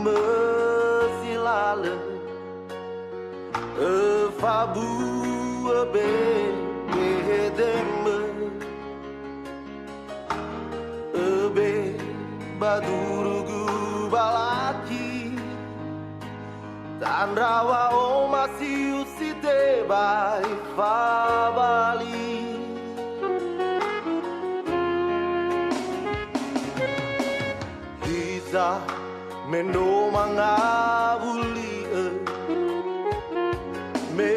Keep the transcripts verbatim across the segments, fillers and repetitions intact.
Mösi lalö, öfabu'ö be, be dödömö. Öbe ba durugu balaki, tandra wa'omasiu si tebai fabali. Hiza me no mangawuli'ö, me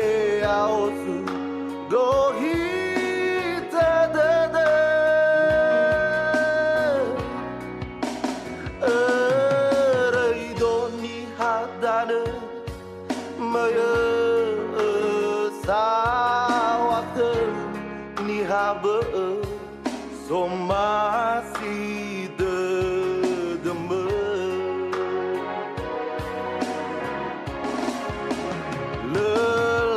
aosu gohitö dödö. Öröi do niha danö, möi ösa wa'akhöu niha bö'ö. Somasi dödömö. Lö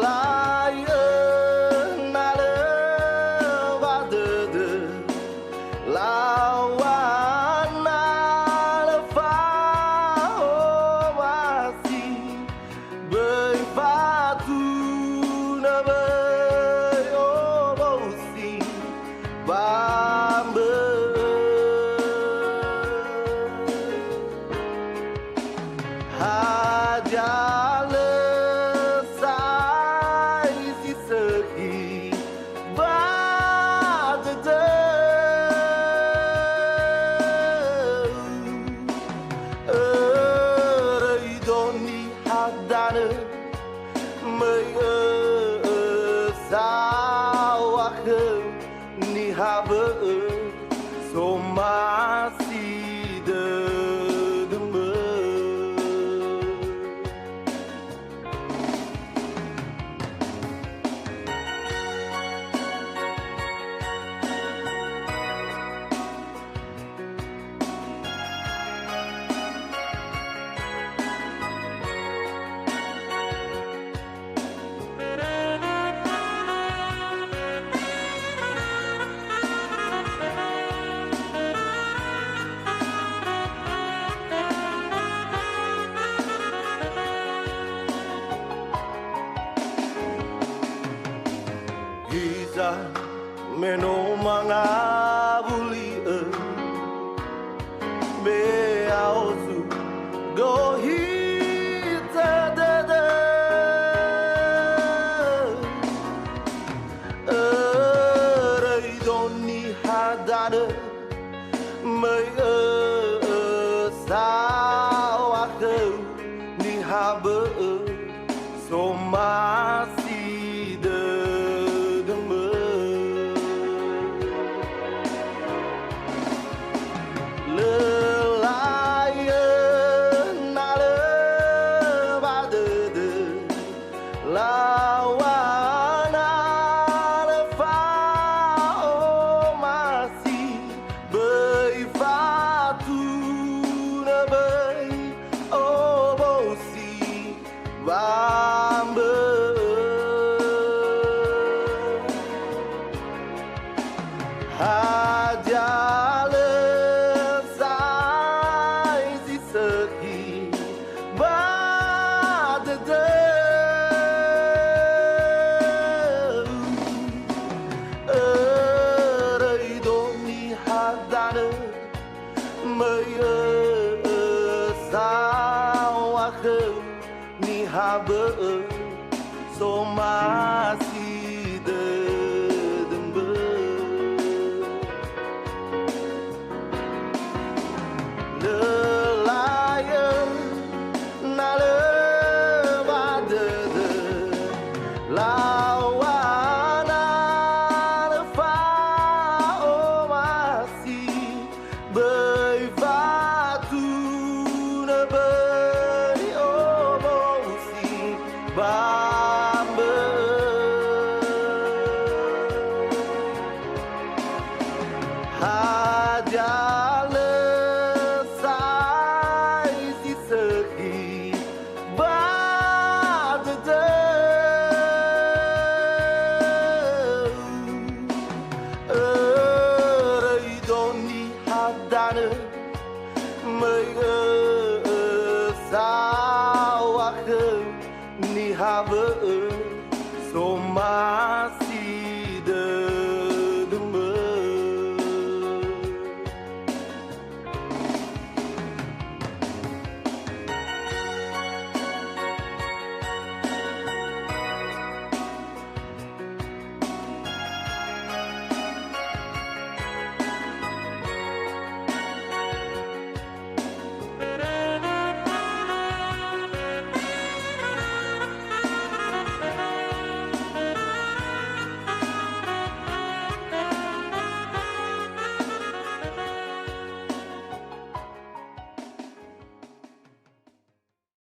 lai öna lö wa dödö, lawana lö fa'omasi. Böi fatunö, böi obosi ba mbö'ö. Hadia lö sa'ae zi sökhi ba dödöu. Öröi do niha danö, möi ösa wa'akhöu niha bö'ö, somasi dödömö. Hiza me no mangawuli'ö, me aosu gohitö dödö. Öröi do niha danö, möi ösa wa'akhöu niha bö'ö, somasi dödömö. Lö lai öna lö wa dödö, lawana lö fa'omasi. Böi fatunö, böi obosi ba mbö'ö. Hadia lö sa'ae zi sökhi ba dödöu. Öröi do niha danö, möi ösa wa'akhöu niha bö'ö, somasi dödömö. Lö lai öna lö wa dödö, lawana lö fa'omasi. Böi fatunö, böi obosi ba mbö'ö. hawö'ö soma